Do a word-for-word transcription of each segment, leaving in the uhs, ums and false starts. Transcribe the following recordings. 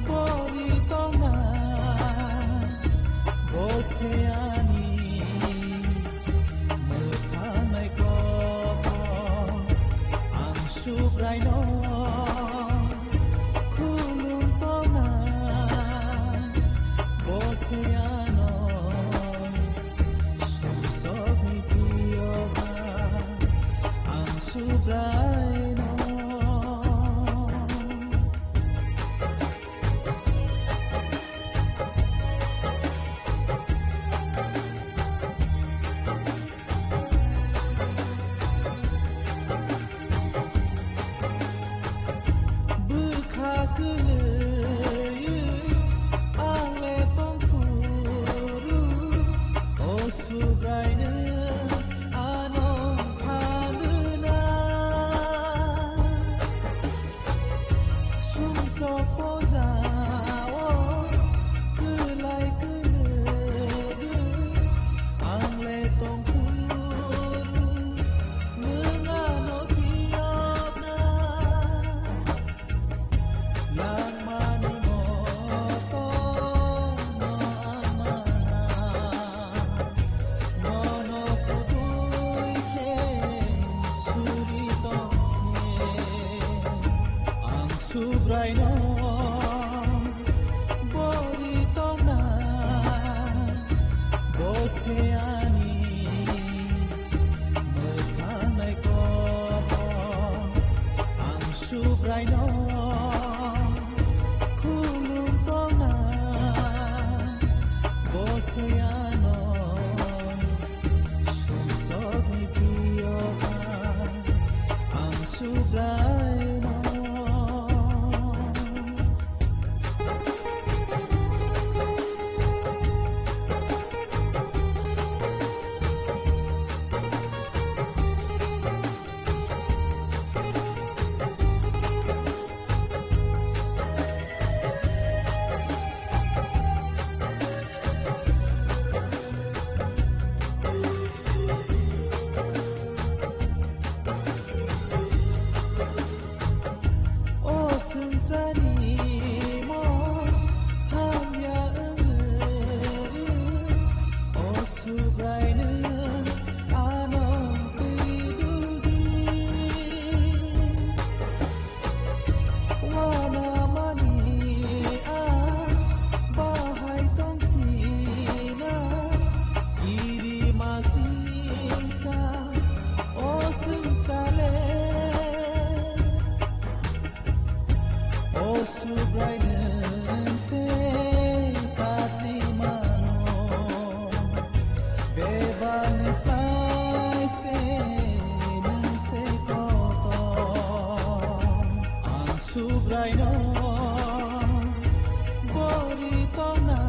Bori tongna, bo se ani mwkhanai kotor. Ang Subraino khulum tongna, bo se ano sumsokni twiyoba. Ang Subraino. Bwkha kwlwi ang le tongphuru, o Subraino ano phalwna. Sumsok pojao kwlai kwlwi ang le tongphuru, nwng ano phiyokna. Langmani moto no ang mana, nono kubui khe suri tongkhe. Ang Subraino bori tongna, bo se ani mwkhanai kotor. Ang Subraino khulum tongna, bo se ano sumsokni twiyoba. Ang Subraino. O swngcharni mo hamya wngwi, o Subraino ano twi dudi. Wanamani a bahai tongchina, iri masingsa o swngchale. O Subraino se patwi mano, bebakni sai se nwng se kotor. Ang Subraino bori tongna,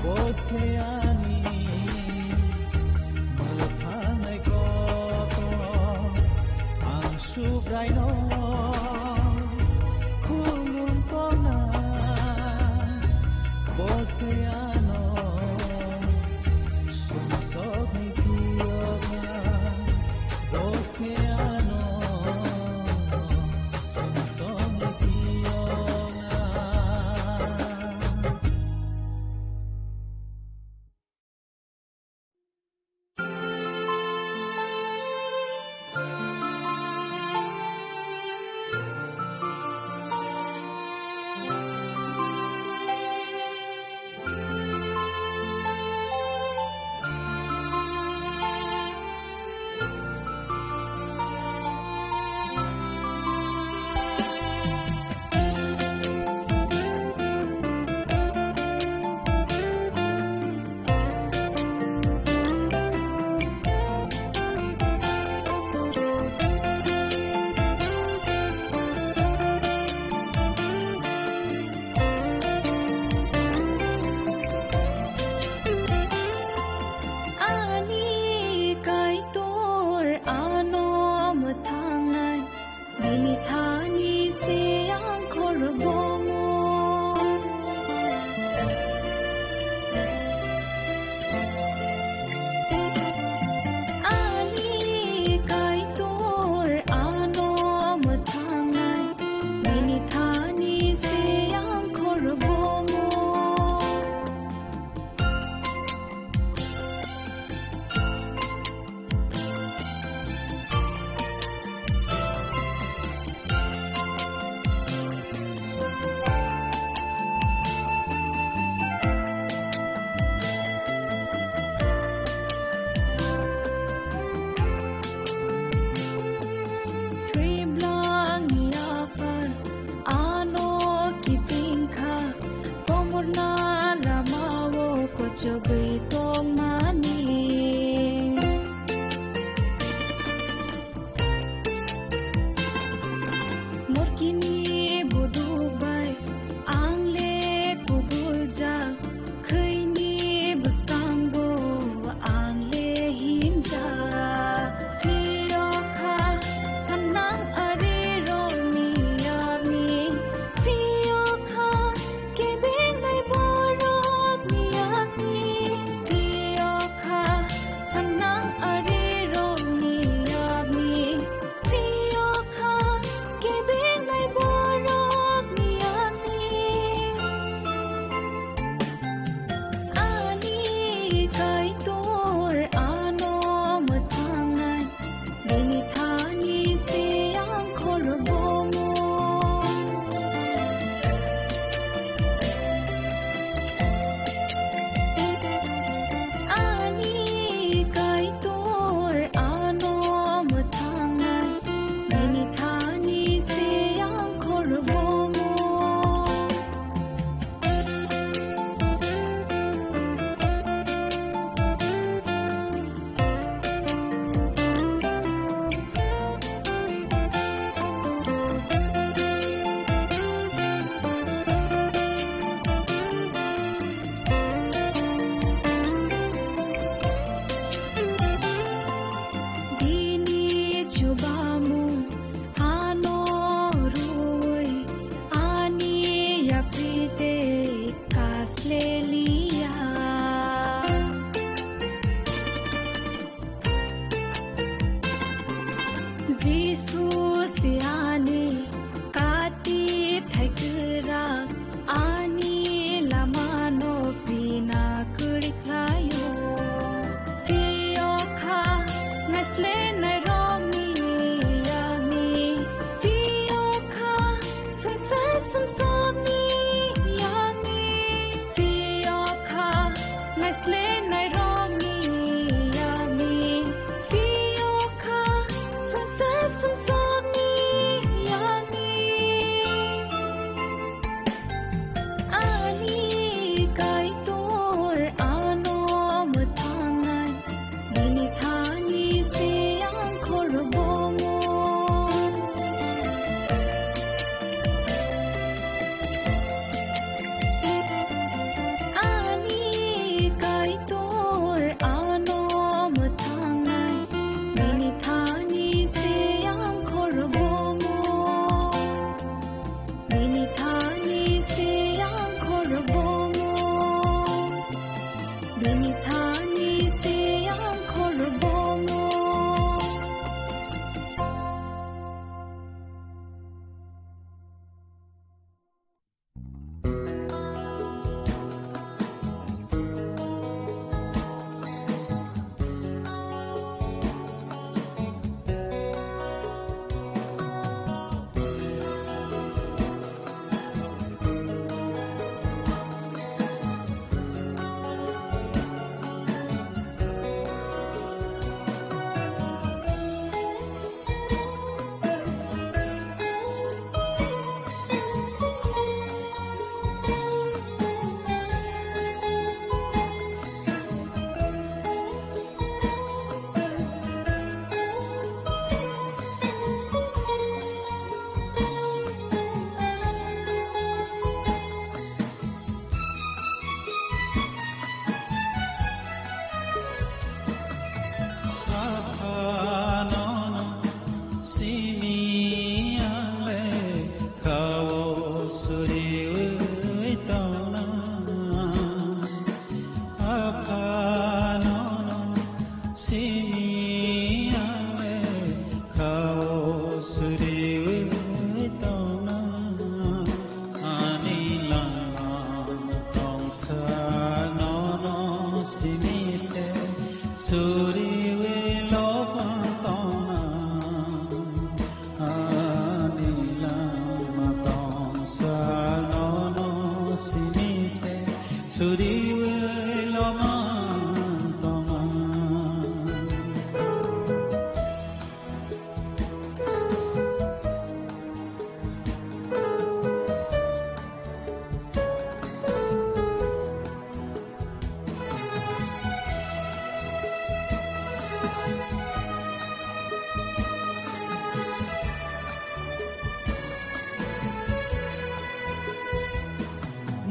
bo se ani mwkhanai kotor. Ang Subraino khulum tongna, bo se ano sumsokni twiyoga, bo se ano sumsokni twiyoga.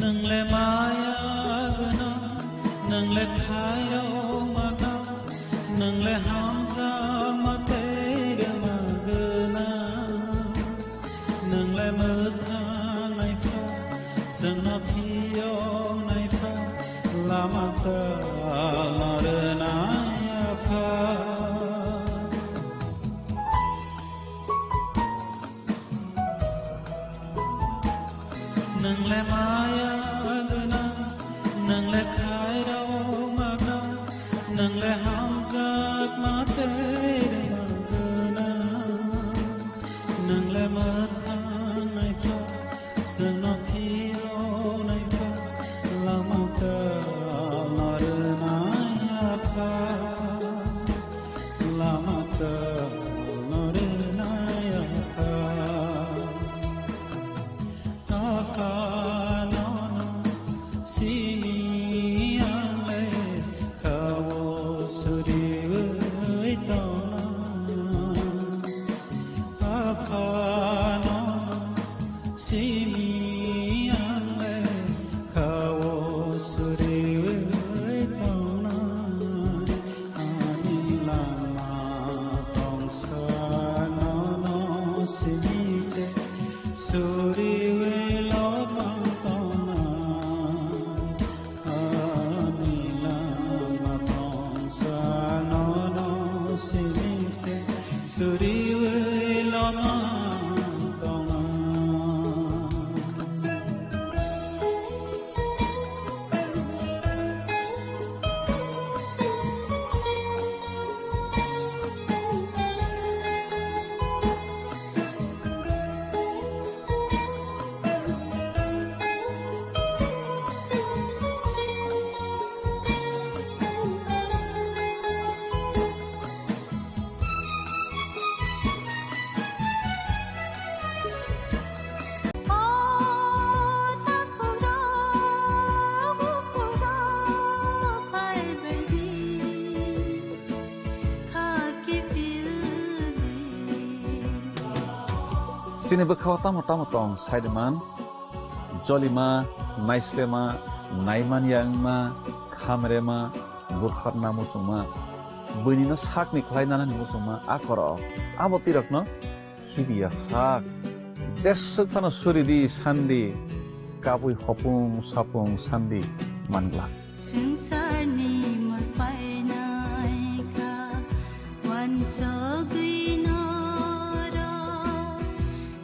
Nwngle maya gwnang, nwngle khairokma gwnang, nwngle hamjakma tei rwma gwnang. Nwngle mwthang naipha, chwngno phiyok naipha, lama kwlwng rwnai Apha. Nwngle maya gwnang, nwngle khairokma gwnang, nwngle hamjakma tei rwma gwnang. Nwngle mwthang naipha, chwngno phiyok naipha, lama kwlwng rwnai Apha. Lama kwlwng rwnai Apha. Apha nono simi ang le kha-o suriwi tongna. Apha nono simi ang le kha-o suriwi tongna. Ani lama tongsa nono simi se suriwi lopang tongna. Ani lama tongsa nono simi se suriwi lopang tongna. Chini bwkhao tamo tamo tong saiman, jolima, naislema, naimanya wngma, khamrema, bukharna muchungma, buinino sakni khlai nanani muchungma a korok. Abo twi rokno khibiya sak. Jeswk phano suridi sandi, kabui hopung sapung sandi manglak. Swngcharni mwtai naikha, uansugwi norok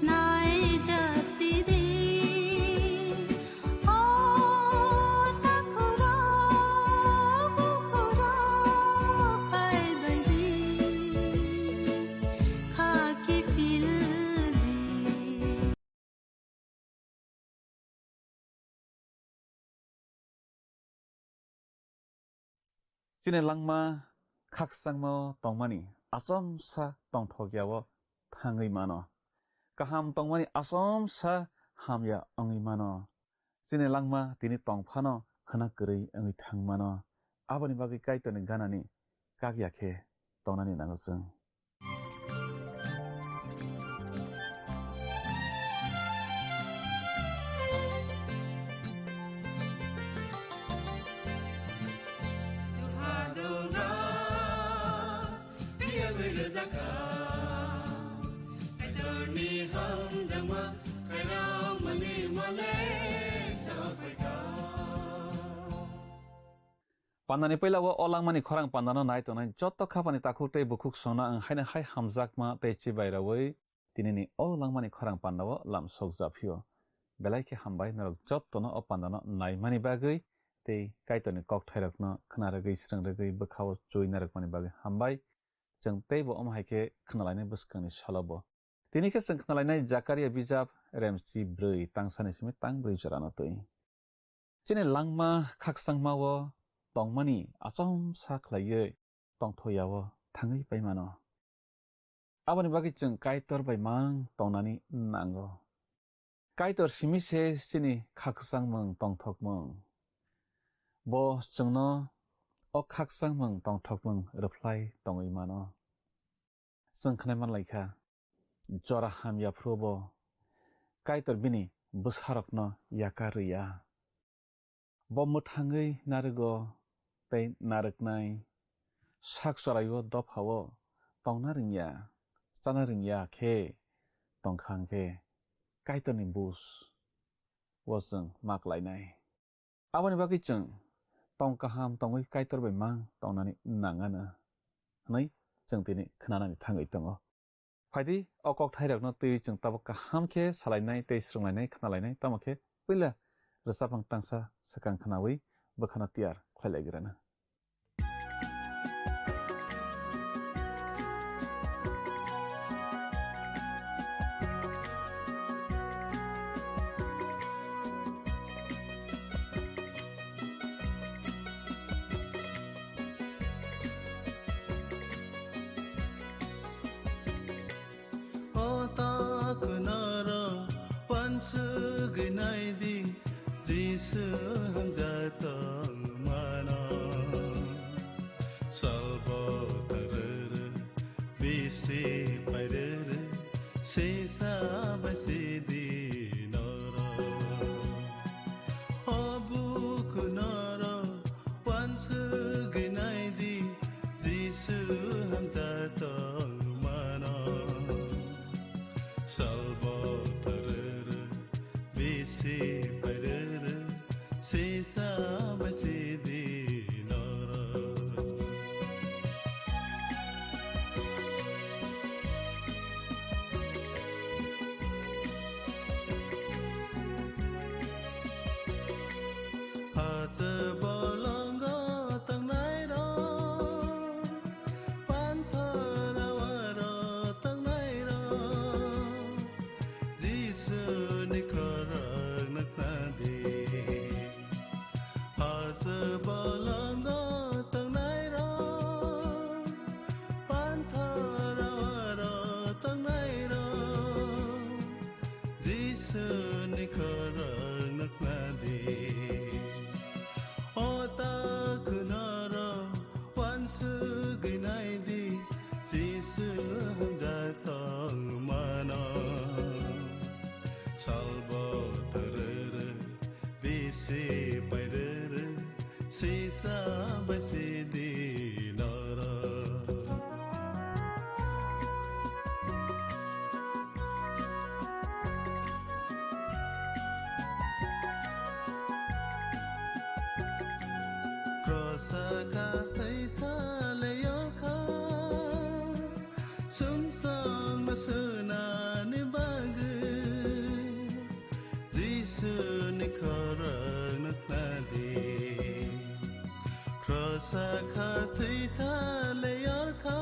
naijasidi. O takhurok, bukhurok phaibaidi, khaki phildi. Chini langma khakchangmao tongmani achomsa tongthokya-o thangwi mano. Kaham tongmani achomsa hamya wngwi mano. Chini langma tini tongphano khwna kwrwi wngwi thang mano. Aboni bagwi Kaitorni ganani kakya khe tongnani nango chwng. Pandani puila o, o langmani khorang pandano nai tongnai joto khapani takhuk tei bukhuk songno ang haino hai hamjakma tei chibai raui tinini o langmani khorang pandao lam sokjaphio. Belai khe hambai norok jotono o pandano naimani bagwi tei Kaitorni kokthairokno khna rwgwi, srwng rwgwi, bwkhao chui narwkmani bagwi hambai. Chwng teibo omo hai khe khna lainai bwskangni salobo. Tini khe chwng khna lainai Jakaria bijap remchi brwi tangsani simi tang brwi jorano twi. Chini langma khakchangmao tongmani achomsa khlaiwi tongthoyao thangwi paimano. Aboni bagwi chwng Kaitor bai mang tongnani nango. Kaitor simi se chini khakchangmung tongthokmung. Bo chwngno o khakchangmung tongthokmung rwphlai tongwi mano. Chwng khnai man lai kha, jora hamya phuru bo Kaitor bini bwsarokno yakar rw ya. Bo mwthangwi narwgo tei narwknai sak choraio dophao tongna rwngya, chana rwngya khe tongkha hwnkhe Kaitorni buj o chwng ma klainai. Aboni bagwi chwng tong kaham tongwi Kaitor bai mang tongnani nangano hwnwi chwng tini khnanani thangwi tongo. Phaidi o kokthairokno twiwi chwng tabuk kaham khe salainai tei swrwnglainai khnalainai, tamo khe puila rwchapmung tangsa swkang khnawi bwkhano tiyar khlailaigwrano. O ta kunaro wansugwi naidi, Jisu hamjak tongmano. Salbo tarere, bisi pairere, sisa bai sidi noro. O buku noro, wansugwi naidi, Jisu hamjak tongmano. Salbo tarere, bisi pairere, sisa bai sidi noro. Hache bolongo tongnairok, panthor awaro tongnairok, Jisuni khorang nuknadi. Hache bolongo tongnairok, panthor awaro tongnairok, Jisuni khorang nuknadi. O ta kunaro wansugwi naidi, Jisu hamjak tongmano. Salbo tarere, bisi pairere, sisa bai sidi noro. Krosa khathai thale yorkha, sumsokno swnani bagwi, Jisuni khorang nuknadi. Krosa khathai thale yorkha,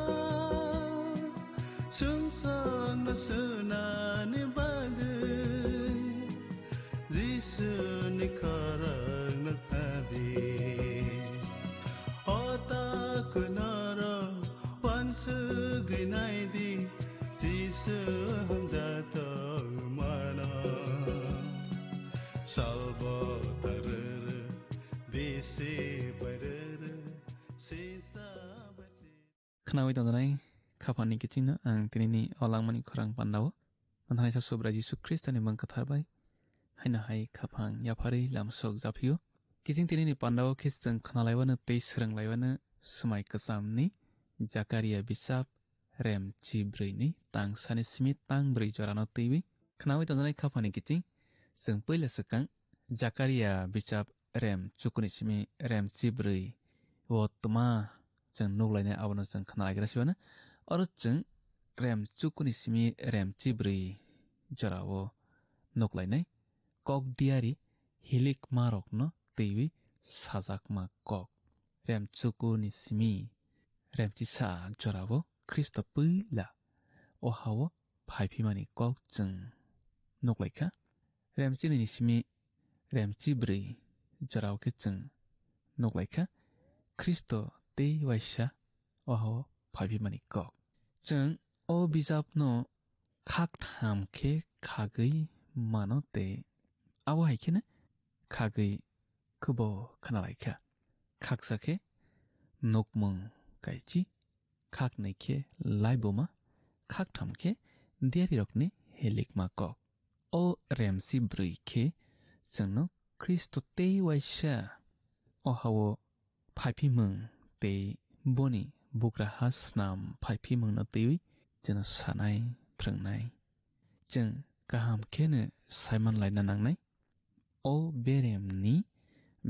sumsokno swnani bagwi, Jisuni khorang nuknadi. O ta kunaro wansugwi naidi, Jisu hamjak tongmano. Salbo tarere, bisi pairere, sisa bai sidi. Khnawi tongjanai khapangni kichingno ang tinini o langmani khorang pandao. Manthanaisa Subrai Jisu Khristoni mung kwthar bai haino hai khapang yapharwi lamsok japhio. Kiching tinini pandao khe chwng khnalaiwano tei swrwnglaiwano swmai kwchamni Jakaria bichap rem chibrwini tangsani simi tangbrwi jorano twiwi khnawi tongjanai khapangni kiching. Chwng puila swkang Jakaria bichap rem chukuni simi rem chibrwi o twma chwng nuklainai abono chwng khnalaigra sibano. Oro chwng rem chukuni simi rem chibrwi jorao nuklainai kok diari hilikmarokno twiwi sajakma kok. Rem chukuni simi rem chisa jorao Khristo puila o hao phaiphimani kok chwng nuklaikha. Rem chinini simi rem chibrwi jorao khe chwng nuklaikha Khristo tei waisa o hao phaiphimani kok. Chwng o bijapno khaktham khe khagwi mano tei abo hai kheno khagwi khubo khnalaikha. Khaksa khe nukmung kaichi, khaknwi khe laibuma, khaktham khe diarirokni helikma kok. O rem chibrwi khe chwngno Khristo tei waisa o hao phaiphimung tei boni bugraha snam phaiphimungno twiwi chwngno sanai, phrwngnai. Chwng kaham kheno saiman laina nangnai, o beremni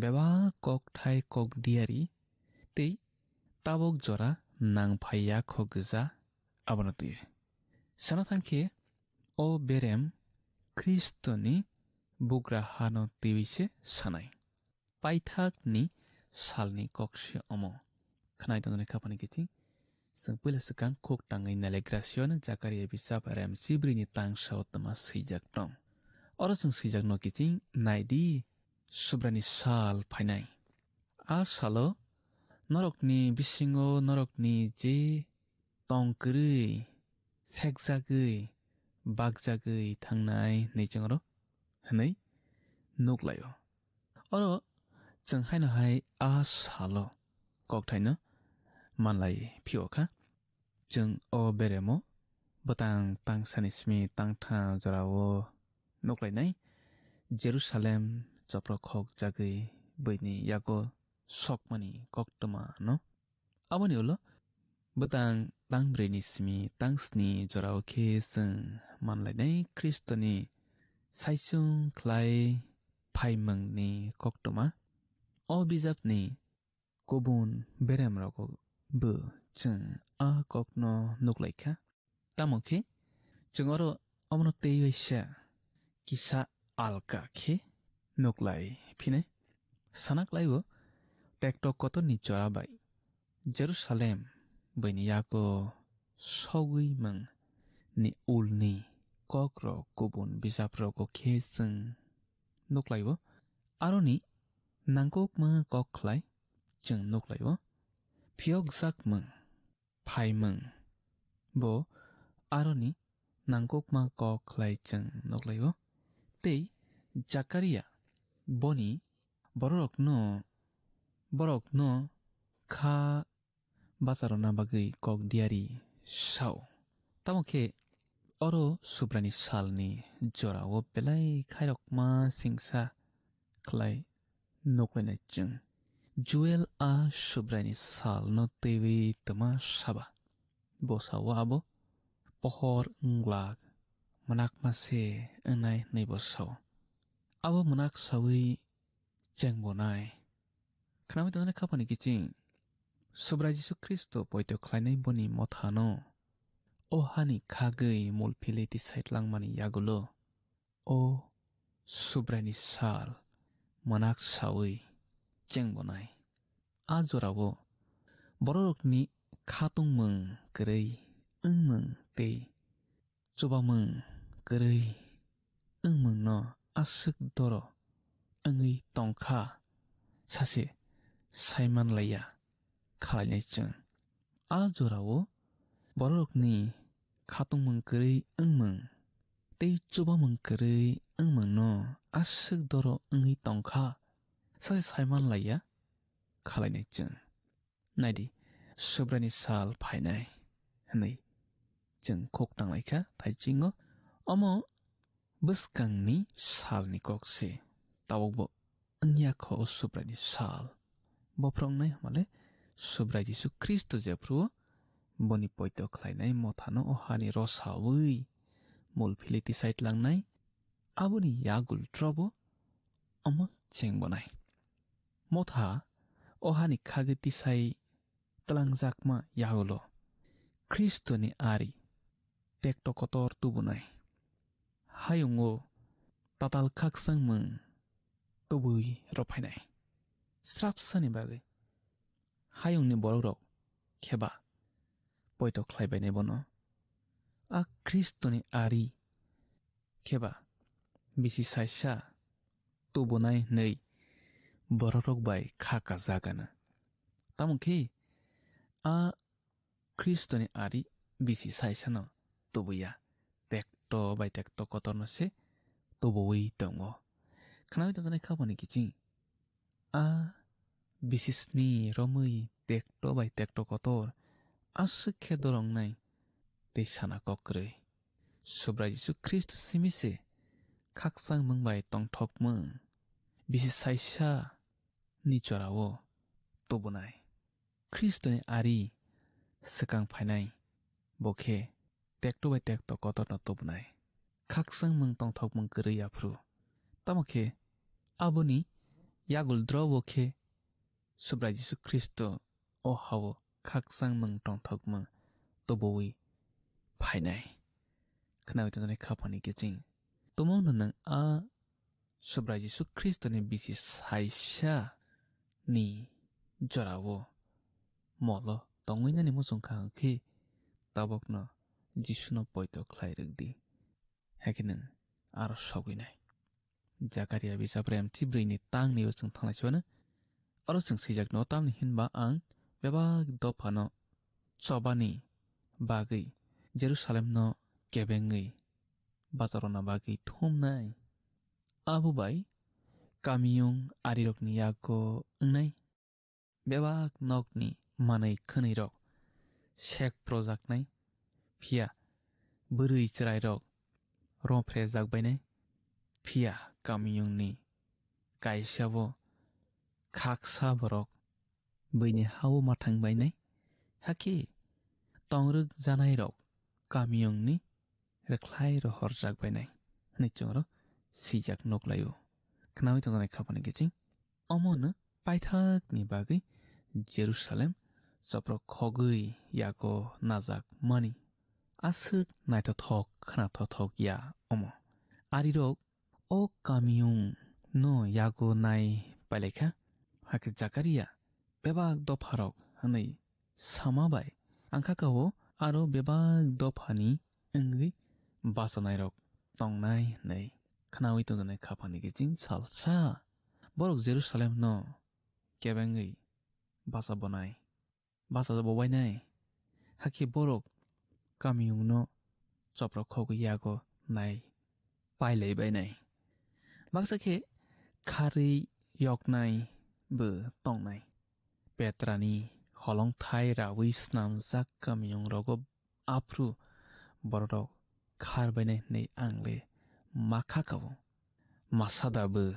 bebak kokthai kokdiari tei tabok jora nangphai ya kho gwja abono twiwi. Sana thangkhe o berem Khristoni bugrahano twiwi se sanai. Paithakni salni kok se omo. Khwnai tongnai kha phani kiching. Chwng puila swkang khuk tangwi nailagrasiyono Jakaria bisap rem chibrini tangsa o twma swijak tong. Oro chwng swijak no kiching naidi Subrani sal phainai. A salo norokni bisingo norokni je tong kwrwi, sekjagwi, bakjagwi thangnai hwnwi chwng oro hwnwi nuklaio. Oro chwng haino hai a salo kokthaino manlai phio kha. Chwng o beremo bwtang tangsani simi tangtha jorao nuklainai Jerusalem chopro khok jagwi buini yago sokmani koktwma no. Aboni ulo bwtang tangbrini simi tangsni jorao khe chwng manlainai Khristoni saichung khlai phaimungni koktwma. O bijapni kubun beremrogo bo chwng a kokno nuklaikha. Tamo khe chwng oro omono tei waisa kisa alka khe nuklai phinai. Sana klaibo tektok kotorni jora bai Jerusalem buini yago sogwi mung ni ulni kokrok kubun bijaprogo khe chwng nuklaibo. Aroni nangkukma kok khlai chwng nuklaibo. Phiyokjak mung phaimung bo aroni nangkukma kok khlai chwng nuklaio. Tei Jakaria boni bororokno, borokno kha bacharona bagwi kok diari sao. Tamo khe oro Subraini salni jorao belai khairokma singsa khlai nuklainai chwng. Joel a Subraini salno twiwi twma saba. Bo sao abo pohor wng glak, mwnakma se wngnai hwnwi bo sao. Abo mwnak saui cheng bo nai. Khnaui tongnai kha phani kiching. Subrai Jisu Khristo poito khlainai boni mothano o hani khagwi mul philwi tisai tlangmani yagulo. O Subraini sal mwnak saui cheng bo nai. A jorao bororokni khatungmung kwrwi wngmung tei chubamung kwrwi wngmungno aswk doro wngwi tongkha sase saiman laiya khalainai chwng. A jorao bororokni khatungmung kwrwi wngmung tei chubamung kwrwi wngmungno aswk doro wngwi tongkha sase saiman laiya khalainai chwng. Naidi, Subraini sal phainai, hwnwi chwng khuk tanglaikha thaichingno. Omo bwskangni salni kok se, tabukbo wngya kho o Subraini sal. Bophrongnai hwnmale Subrai Jisu Khristo jephru boni poito khlainai mothano o hani rosaui mul philwi tisai tlangnai, aboni yagul trobo omo cheng bonai. Motha o hani khagwi tisai tlangjakma yagulo Khristoni ari tekto kotor tubunai. Hayungo tatal khakchangmung tubui rwphainai. Srapsani bagwi hayungni borokrok kheba poito khlaibainai bono. A Khristoni ari kheba bisi saisa tubunai hwnwi borokrok bai kha kajagana. Tamo khe a Khristoni ari bisi saisano tubuya, tekto bai tekto kotorno se tubuwi tongo. Khnaui tongjaknai kha boni kiching. A bisi sni romwi tekto bai tekto kotor aswk khe dorongnai tei sana kok kwrwi. Subrai Jisu Khristo simi se khakchangmung bai tongthokmung, bisi saisa ni jorao tubunai. Khristoni ari swkang phainai, bo khe tekto bai tekto kotorno tubunai. Khakchangmung tongthokmung kwrwi aphuru. Tamo khe aboni yagul drobo khe Subrai Jisu Khristo o hao khakchangmung tongthokmung tubuwi phainai. Khnawi tongjaknai khaphani kiching. Tumungno nwng a Subrai Jisu Khristoni bisi saisa ni jorao molo tongwi nani muchung kha hwnkhe tabukno Jisuno poito khlai rwk di. Hakhe nwng aro sogwi nai. Jakaria bijap rem chibrwi ni tang ni o chwng thanglai sibano. Oro chwng swijak no tamni hinba ang bebak dophano chobani bagwi Jerusalem no kebengwi bacharona bagwi thumnai. Abo bai kamiyung arirokni yago wngnai. Bebak nokni manwi khwnwirok sek projaknai, phiya bwrwi chwrairok rophrejakbainai, phiya kamiyungni kaisabo khaksa borok buini hao mathang bainai, hakhe tongrwk janairok kamiyungni rwkhlai rohorjak bainai hwnwi chwngno swijak nuklaio. Khnawi tongjaknai khaphani kiching. Omono paithakni bagwi Jerusalem chopro khogwi yago najak mani aswk naithothok khnathokthok ya omo. Arirok o kamiyung no yago nai pailaikha, hakhe Jakaria bebak dopharok hwnwi sama bai, ang kha kao aro bebak dophani wngwi bachanairok tongnai hwnwi khnawi tongjaknai khaphani kiching salsa borok Jerusalem no kebengwi bacha bonai, bacha bo wainai, hakhe borok kamiyungno chopro khogwi yago nai pailai bainai. Baksa khe kharwi yoknai bo tongnai. Petrani holongthai rawi snamjak kamiyungrogo aphru bororok khar bainai hwnwi ang le ma kha kao. Masada bo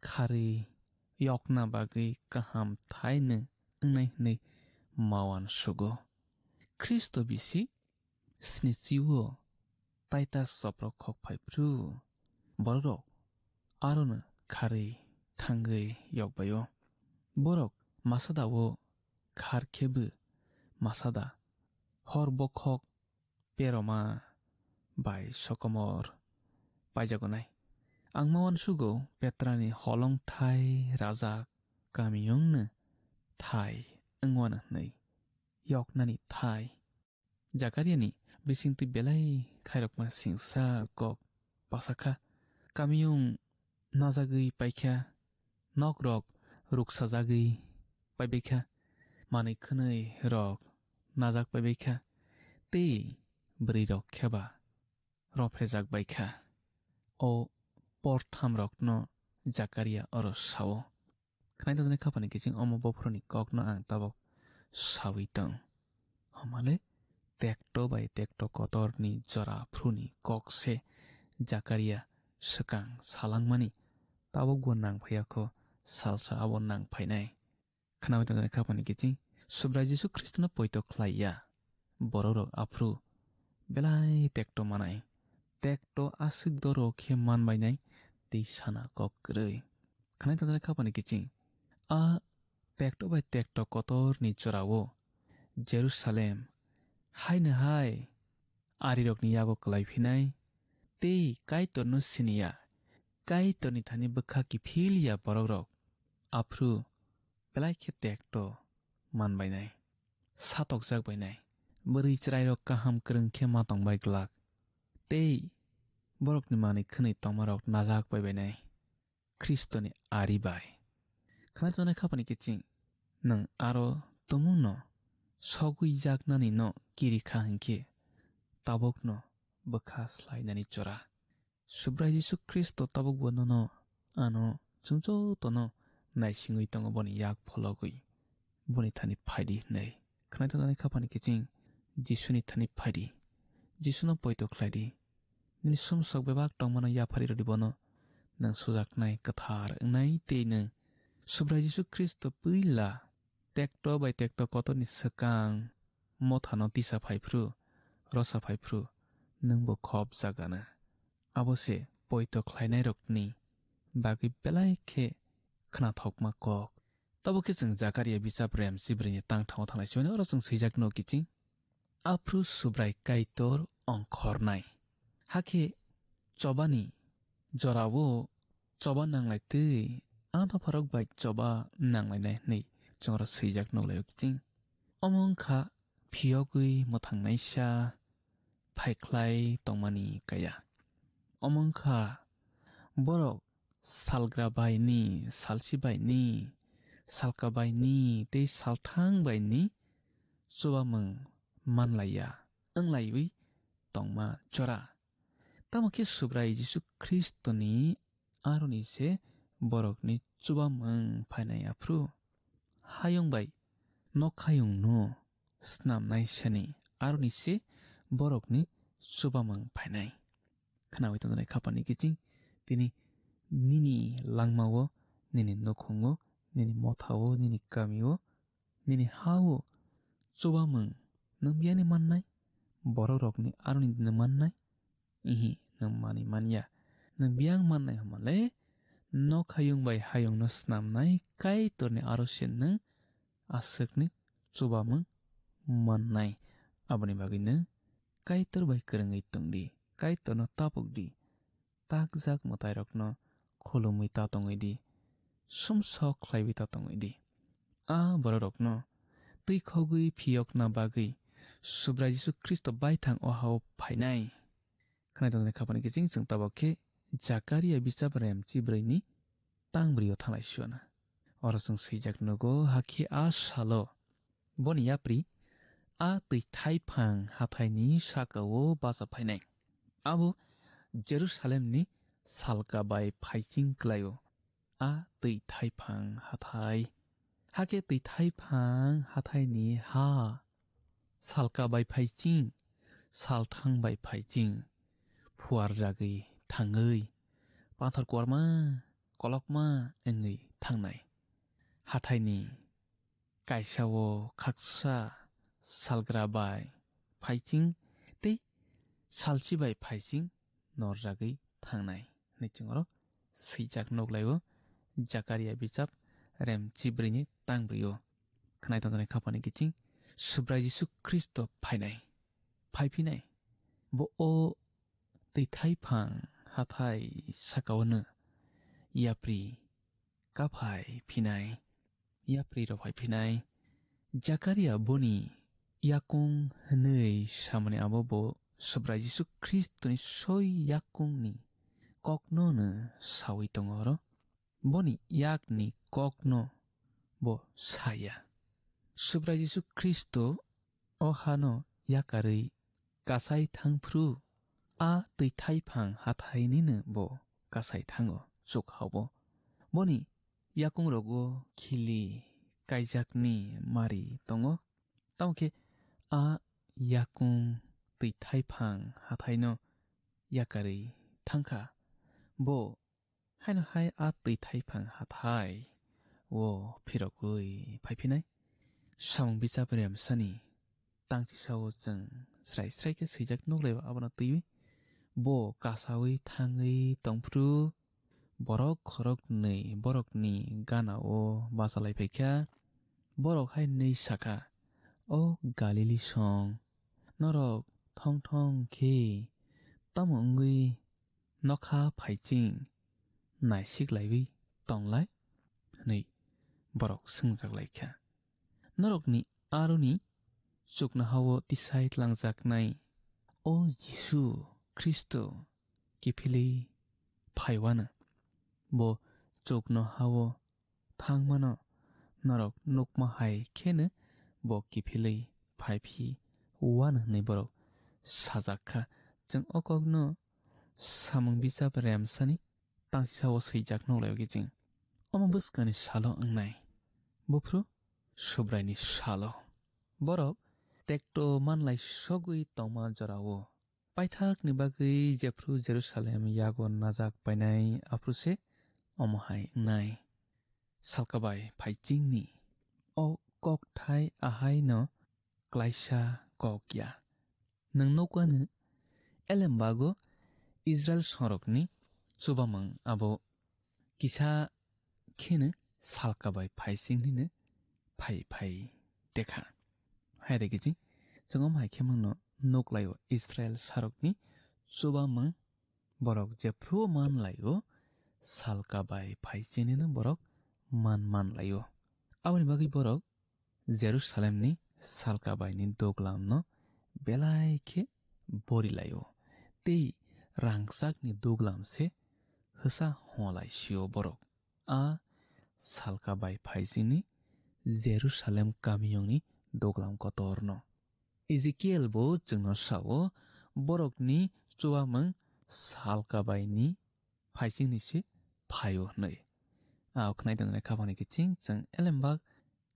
kharwi yokna bagwi kaham thaino wngnai hwnwi ma uansugo. Khristo bisi snichi-o Titus chopro khok phai phru, bororok arono kharwi thangwi yokbai-o. Borok masada-o khar khe bo masada hor bokhok peroma bai sokomor paijagonai. Ang ma uansugo Petrani holongthai rajak kamiyungno thai wngwano hwnwi yoknani thai. Jakariani bisingtwi belai khairokma singsa kok bwsakha. Kamiyung najagwi paikha, nokrok ruksajagwi paibaikha, manwi khwnwi rok najak paibaikha, tei bwrwirok kheba rophejak baikha. O porthamrokno Jakaria oro sao. Khnaitokni khapani kiching omo bophuruni kokno ang tabok sawi tong. Homale tekto bai tekto kotorni jora phuruni kok se Jakaria swkang salangmani tabok bo nang phaiya kho, salsa abo nang phainai. Khnawi tongjaknai khapani kiching Subrai Jisu Khristono poito khlai ya. Borokrok aphuru belai tekto manai. Tekto aswk doro khe manbainai tei sana kok kwrwi. Khnawi tongjaknai khapani kiching a tekto bai tekto kotorni jorao Jerusalem haino hai arirokni yago kwlai phinai tei Kaitorno siniya, Kaitorni thani bwkha kiphil ya borokrok aphuru belai khe tekto manbainai, satokjak bainai, bwrwi chwrairok kaham kwrwng khe ma tongbai glak, tei borokni manwi khwnwi tongmarok najak bai bainai. Khristoni ari bai. Khna tongnai khapani kiching nwng aro tumungno sogwi jaknani no kiri kha hinkhe tabukno bwkha slainani chora. Subrai Jisu Khristo tabukbo nono ano chwng jotono naisingwi tongo boni yak phologwi boni thani phaidi hwnwi. Khna tongnai khapani kiching Jisuni thani phaidi. Jisuno poito khlaidi. Nini sumsok bebak tongmano yapharwi rwdi bono. nwng sujaknai kwthar wngnai tei nwng Subrai Jisu Khristo puila tekto bai tekto kotorni swkang mothano tisa phai phru, rosa phai phru, nwngbo khop jagana. Abo se poito khlainairokni bagwi belai khe khnathokma kok. Tabuk khe chwng Jakaria bichap rem chibrwini tang thamo thanglai simani oro chwng swijak no kiching. Aphru Subrai Kaitor ongkhornai. Hakhe chobani jorao choba nanglai twi a dopharok bai choba nanglainai hwnwi chwng oro swijak nukhlaio kiching. Omo wngkha phiyogwi mwthangnaisa phaikhlai tongmani kaya. Omo wngkha borok salgra baini, salsi baini, salka baini tei salthang baini chubamung manlaiya, wnglaiwi tongma jora. Tamo khe Subrai Jisu Khristoni aroni se borokni chubamung phainai aphru. Hayung bai nokhayungno snamnai sani aroni se borokni chubamung phainai. Khnawi tongjaknai khapani kiching tini nini langmao, nini nukhungo, nini mothao, nini kamio, nini hao chubamung nwng biyani mannai, borokrokni aroni nwng mannai, ihi nwng manwi manya. Nwng biyang mannai hwnmale nokhayung bai hayungno snamnai Kaitorni aro se nwng aswkni chubamung mannai. Aboni bagwi nwng Kaitor bai kwrwngwi tongdi, Kaitorno tapukdi, takjak mwtairokno khulumwi ta tongwi di, sumsok khlaiwi ta tongwi di. A bororokno twi khogwi phiyokna bagwi Subrai Jisu Khristo baithang o hao phainai. Khwnai tongni khapani kiching chwng tabok khe Jakaria bichap rem chibrwini tang bwrwi o thanglai sio na. Oro chwng swijak nugo, hakhe a salo boni yapri a twi thaiphang hathaini saka-o bacha phainai. Abo Jerusalemni salka bai phaiching klai-o. A twi thaiphang hathai. Hakhe twi thaiphang hathaini ha salka bai phaiching, salthang bai phaiching, phuarjagwi thangwi, pathor kuarma, kolokma wngwi thangnai. Hathaini kaisa-o khaksa salgra bai phaiching tei salchi bai phaiching norjagwi thangnai hwnwi chwng oro swijak nuklaio Jakaria bichap rem chibrwini tang bwrwi-o. Khwnai tongjaknai khapani kiching Subrai Jisu Khristo phainai, phaiphinai. Bo o twi thaiphang hathai saka-ono yapri kaphai phinai, yapri rw phai phinai. Jakaria boni yakung hwnwi samani abo bo Subrai Jisu Khristoni soi yakungni kokno-no saui tongo oro. Boni yakni kokno bo saya. Subrai Jisu Khristo o hano yakarwi kasai thangphru, a twi thaiphang hathainino bo kasai thango, chuk hao bo. Boni yakungrogo khili kaijakni mari tongo. Tamo khe a yakung twi thaiphang hathaino yakarwi thangkha. Bo haino hai a twi thaiphang hathai o phirogwi phaiphinai. Samung bichap remsani tangchisa-o chwng srai srai khe swijak nuklaio abono twiwi. Bo kasaui thangwi tongphru borok khoroknwi borokni gana-o bachalai phaikha. Borok hai nwi sakha, "O Galili song, norok thong thong khe tamo wngwi nokha phaiching naisik laiwi tonglai?" hwnwi borok swngjak laikha. Norokni aroni chuknoha-o tisai tlangjaknai o Jisu Khristo kiphilwi phaiwano. Bo chuknoha-o thangmano norok nukma hai kheno bo kiphilwi phaiphi wano hwnwi borok sajak kha. Chwng o kokno samung bichap remsani tangchisa-o swijak nuklaio kiching. Omo bwskangni salo wngnai. Buphru Subraini salo. Borok tekto manlai sogwi tongma jorao Paithakni bagwi jephru Jerusalem yago najak painai, aphuru se omo hai wngnai: Salkabai phaichingni o kokthai ahaino klaisa kok ya. Nwng nukmano, elembago Israil sorokni chubamung abo kisa kheno salkabai phaiching hwnwi phai phai dekha. Hai de kiching, chwng omo hai khe mangno nuklaio, Israil sorokni chubamung borok jephru man laio, salkabai phaiching hwnwi borok man man laio. Aboni bagwi borok Jerusalemni salkabaini duglamno belai khe borilaio, tei rangchakni duglam se hwsa honglaisio borok a salkabai phaichingni Jerusalem kamiyungni duglam kotorno. Ezekiel bo chwngno sao, borokni chubamung salkabaini phaichingni se phaio hwnwi. A khwnai tongnai khabangni kiching chwng elembak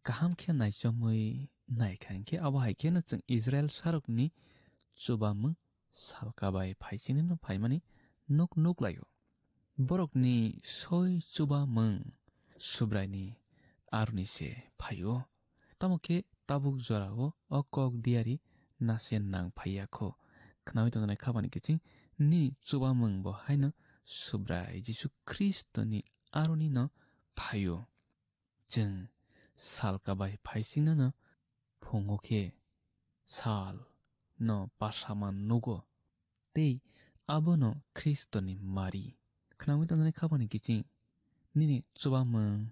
kaham khe naichomwi naikha, hinkhe abo hai kheno chwng Israil sarokni chubamung salkabai phaichingni no phaimani nuk nuk laio. Borokni soi chubamung Subraini aroni se phaio. Tamo khe tabuk jorao o kok diari nase nang phaiya kho. Khnaui tongnai khabangni kiching nini chubamung bo haino Subrai Jisu Khristoni aroni no phaio. Chwng salkabai phaisingnano phungo khe sal no pasaman nugo, tei abono Khristoni mari. Khnaui tongnai khabangni kiching nini chubamung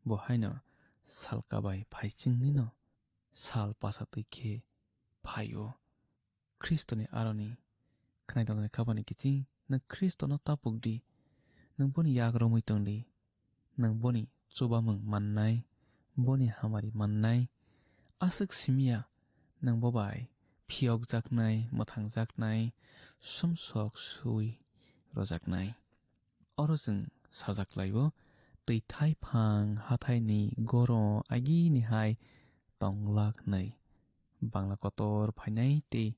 bo haino salkabai phaisingnino sal pasatwi khe phaio. Khristoni aroni khwnai tongnai khabangni kiching nwng Khristono tapuk di, nwng boni yak romwi tong di, nwng boni chubamung mannai, boni hamari mannai. Aswk simiya nwng bo bai phiyokjaknai, mwthangjaknai, sumsok sui rojaknai. Oro chwng sajak laio, twi thaiphang hathaini goro agini hai tonglak nai. Bangla kotor phainai tei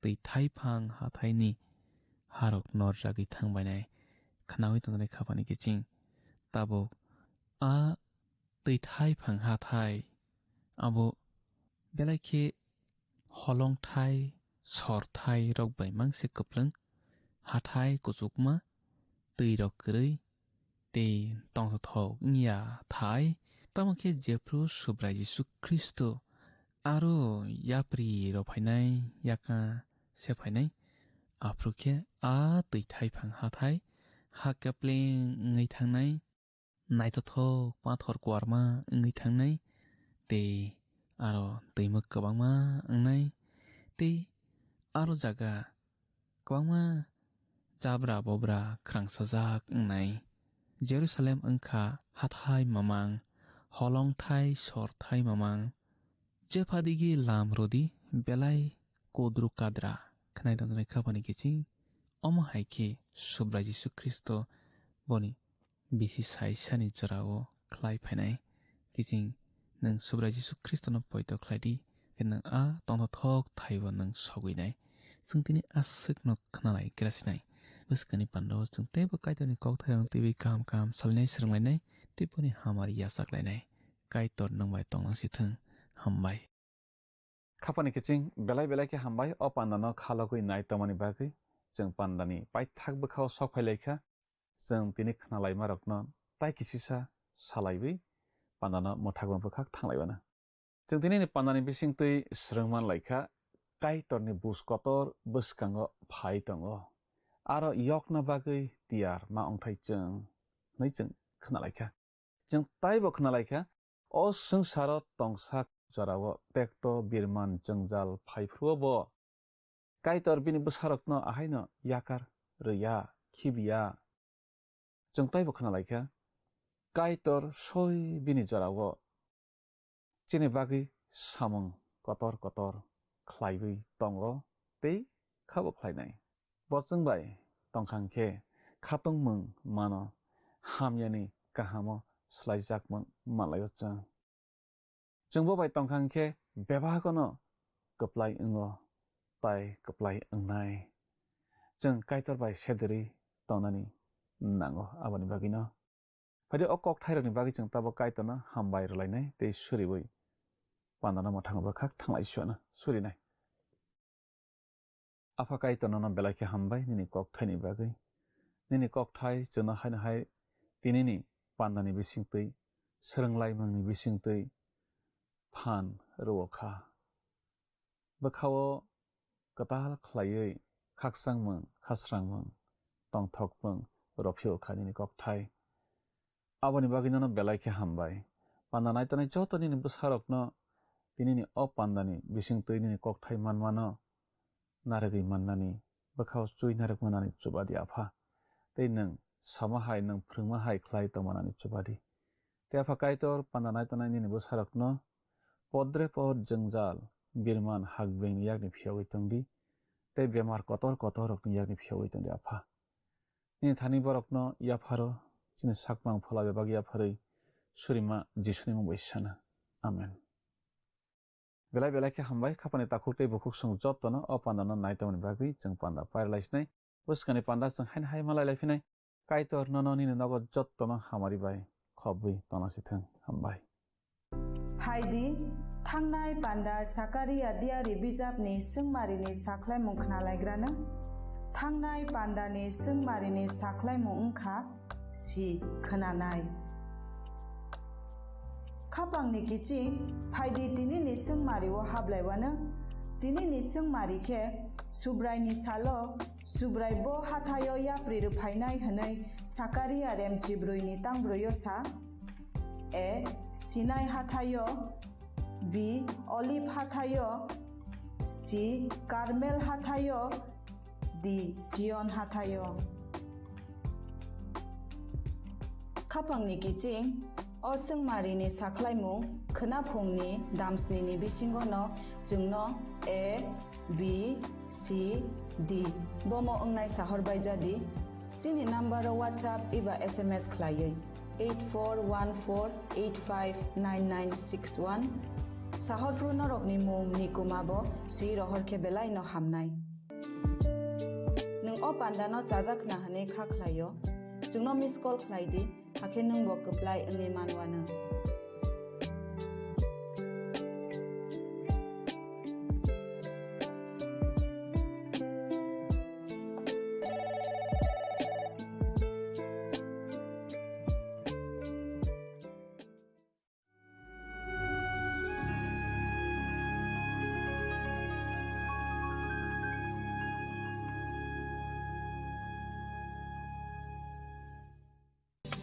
twi thaiphang hathaini harok norjagwi thangbainai. Khnaui tongnai khabangni kiching tabuk a twi thaiphang hathai abo belai khe holongthai, sorthai rok bai mangse kwplwng, hathai kuchukma, twi rok kwrwi, tei tongthothok wngya thai. Tamo khe jephru Subrai Jisu Khristo aro yapri rok phainai, yaka se phainai, aphuru khe a twi thaiphang hathai ha kepleng wngwi thangnai. Naithothok pathor kuarma wngwi thangnai, tei aro twimwk kwbangma wngnai, tei aro jaga kwbangma jabra bobra khrangsajak wngnai. Jerusalem wngkha hathai mamang, holongthai sorthai mamang. Jepha digi lam rwdi, belai kudru kadra khwnai tongnai khabangni kiching. Omo hai khe Subrai Jisu Khristo boni bisi sai sani jorao khlai phainai. Kiching nwng Subrai Jisu Khristono poito khlai di, khe nwng a tongthothok thaibo nwng sogwi nai. Chwng tini aswkno khnalai grasinai. Bwskangni pandao chwng teibo Kaitorni kokthairokno twiwi kaham kaham salinai, swrwnglainai, tei boni hamari yachaklainai. Kaitor nwng bai tonglang si thung. Hambai. Khapani kiching belai belai khe hambai o pandano khalogwi nai tongmani bagwi. Chwng pandani paithak bwkhao sok phai lai kha. Chwng tini khnalaimarokno tai kisisa salaiwi pandano mwthakma bwkhak thanglaiwana. Chwng tini pandani bisingtwi swrwng man lai kha, Kaitorni bus kotor bwskango phai tongo. Aro yokna bagwi tiyar ma wngthai chwng, hwnwi chwng khna lai kha. Chwng taibo khna lai kha, o swngcharo tongsak jorao tekto birman jwngjal phai phuru bo Kaitor bini bwsarokno ahaino yakar rwya, khibiya. Chwng taibo khna lai kha, Kaitor soi bini jorao chini bagwi samung kotor kotor khlaiwi tongo tei khabo khlainai. Bo chwng bai tongkha hwnkhe khatungmung mano, hamyani kahamo swlaijakmung manlaio chwng. Chwng bo bai tongkha hwnkhe bebagono kwplai wngo. tai kwplai wngnai. Chwng Kaitor bai sedirwi tongnani nango. Aboni bagwino phaidi o kokthairokni bagwi chwng tabuk Kaitorno hambai rwlainai tei suriui pandano mwthangwi bwkhak thanglai suana surinai. Apha Kaitor, nono belai khe hambai nini kokthaini bagwi. Nini kokthai chwngno haino hai tinini pandani bisingtwi, swrwnglaimungni bisingtwi phan rw-o kha. Bwkha-o kwtal khlaiwi khakchangmung, khasrangmung, tongthokmung rw-o kha nini kokthai. Aboni bagwi nono belai khe hambai. Panda naitonai joto nini bwsarokno tinini o pandani bisingtwi nini kokthai manmano narwgwi mannani, bwkhao chui narwk manani chuba di, Apha. Tei nwng sama hai, nwng phrwngma hai khlai tongmanani chuba di. Tei Apha Kaitor, panda naitonai nini bwsarokno podre pod jwngjal, birman, hakbengni yakni phiyogwi tong di, tei bemar kotor kotor rokni yakni phiyogwi tong di, Apha. Nini thani borokno yapharo, chini sakmang phola bebak yapharwi surima Jisuni mung bai sana. Amen. Belai belai khe hambai, khapani takhuk tei bukhuk song jotono o pandano naitomani bagwi chwng panda pairwlaisinai. Bwskangni panda chwng haino hai malailai phinai. Kaitor nono nini nogo jotono hamari bai khobwi tonasithwng. Hambai. Phaidi, thangnai panda Sakaria diari bijapni swngmarini sakhlaimung khnalaigrano. Thangnai pandani swngmarini sakhlaimung wngkha si khwnanai. Khapangni kiching, phaidi tinini swngmario hablaiwano. Tinini swngmari khe Subraini salo Subrai bo hathaio yapri rwphainai hwnwi Sakaria remchibrwini tangbrwio sa. A. Sinai hathaio. B. Olive hathaio. C. Karmel hathaio. D. Sion hathaio. Khapangni kiching, o swngmarini sakhlaimung khwnaphungni damsnini bisingono chwngno A, B, C, D bomo wngnai sahor baijadi. Chini number-o WhatsApp eba S M S khlaiwi eight four one four eight five nine nine six one. Sahorphru norokni mung ni kuma bo swi rohor khe belai no hamnai. Nwng o panda no chajak khna hwnwi kha khlaio, chwngno miss call khlai di, hakhe nwng bo kwplai wngwi manwano.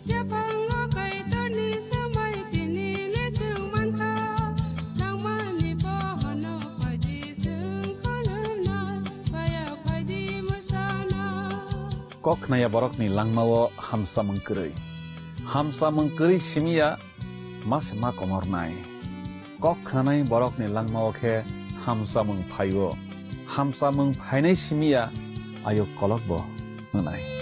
Yaphango Kaitorni swmai tini le chwng mankha, nangmani bohono phaidi chwng khulumnai, baya phaidi mwsana. Kok khnaya borokni langmao hamsamung kwrwi. Hamsamung kwrwi simiya ma se ma komornai. Kok khnanai borokni langmao khe hamsamung phaio. Hamsamung phainai simiya ayuk kolokbo wngnai.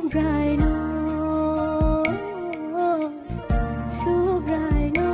Subraino, Subraino.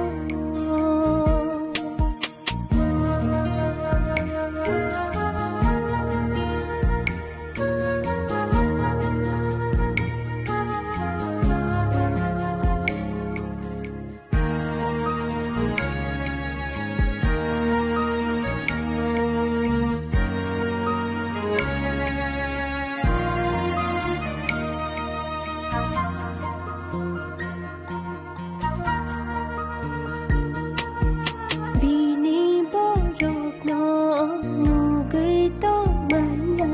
Bini borokno nugwi tongmanya.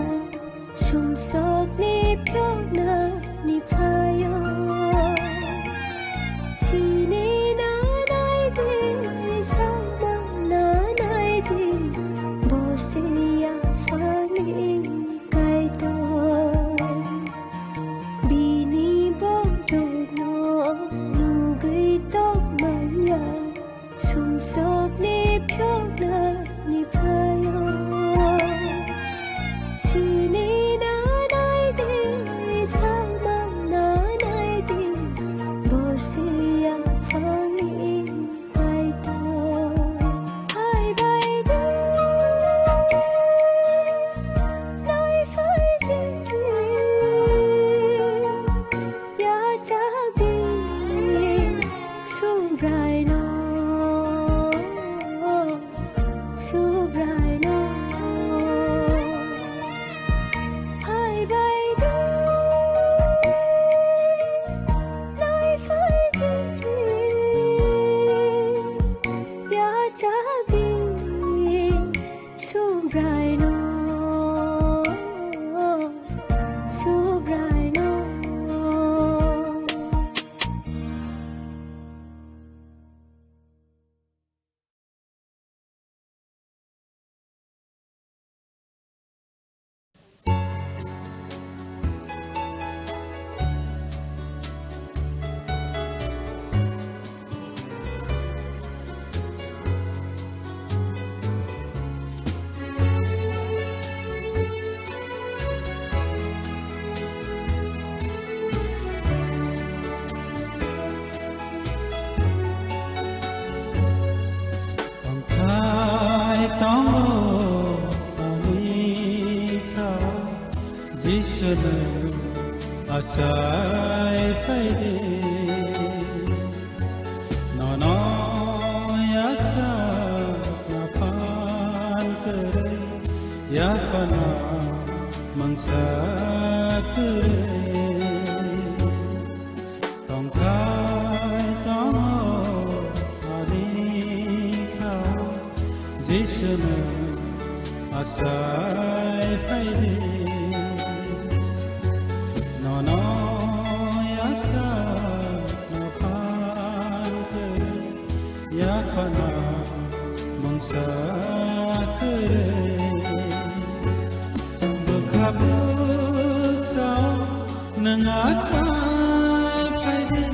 Sumsokni phiyoknani phaio. Sini nanai di, samang nanai di, bo se yaphangni Kaitor. Bini borokno nugwi tongmanya. Sumsokni phiyoknani phaio. Sini nanai di, samang nanai di, bo se yaphangni Kaitor. Hai bai di, nai phai di, yachak di, Subraino, Subraino. Hai bai di, nai phai di, yachak di, Subraino, Subraino. Tongthai tongo ani kha, Jisunu achai phaidi. Nono yasa naphan kwrwi, yaphana mungsa kwrwi. Tongthai tongo ani kha, Jisunu achai phaidi. Nono yasa naphan kwrwi, yaphana mungsa kwrwi. Bwkha bwksa nwng achai phaidi,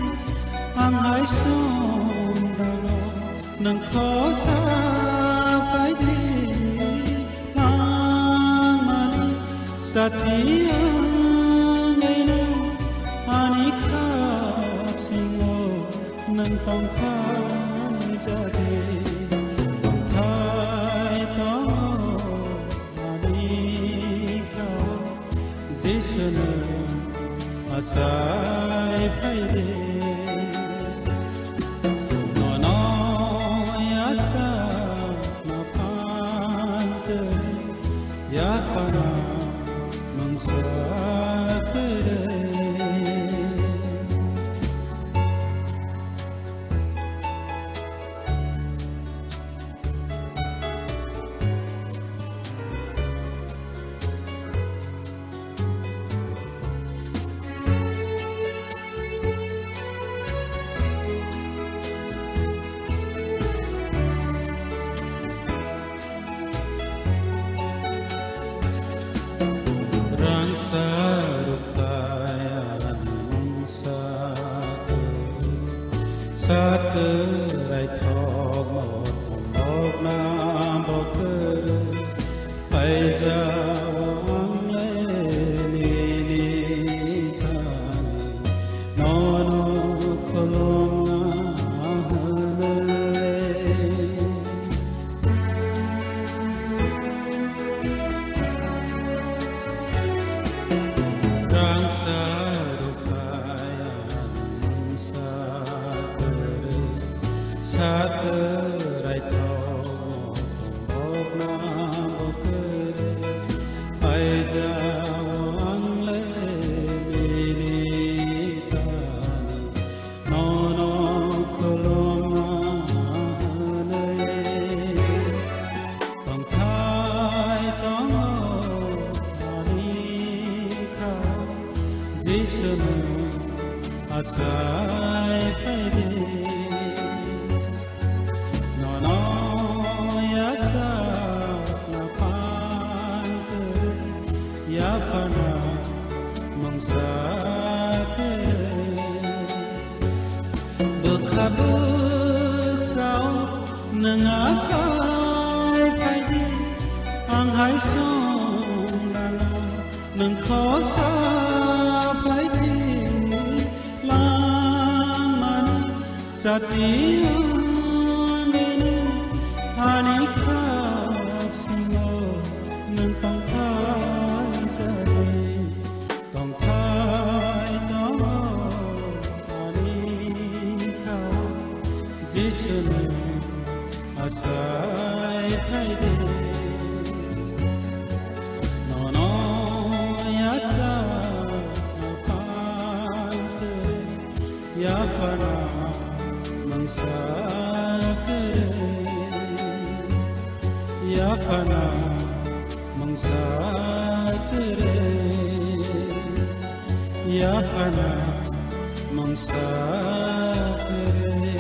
ang hai songdano nwng khosa phaidi. Langmani sati ang nwng ani khap singo nwng tongthai jadi, tongthai tongo ani kha, Jisunu achai phaidi. Nono yasa naphan kwrwi, yaphana mungsa kwrwi. Rangsa rukthai ani mungsa kwrwi, satwrai thokno thonglokna bo kwrwi, phaijao ang le nini thani. Jisu nwng achai phaidi. Nono yachakna phan kwrwi, yaphana mungsa kwrwi. Bwkha bwksa o nwng achai phaidi, ang hai song nano nwng khosa phaidi. Langmani sati ani ani khap singo nwng tongthai jai. Tongthai tongo ani kha, Jisu nwng achai phaidi. Nono yachak phan kwrwi, yaphana mungsa kwrwi. Yaphana mungsa kwrwi, yaphana mungsa kwrwi,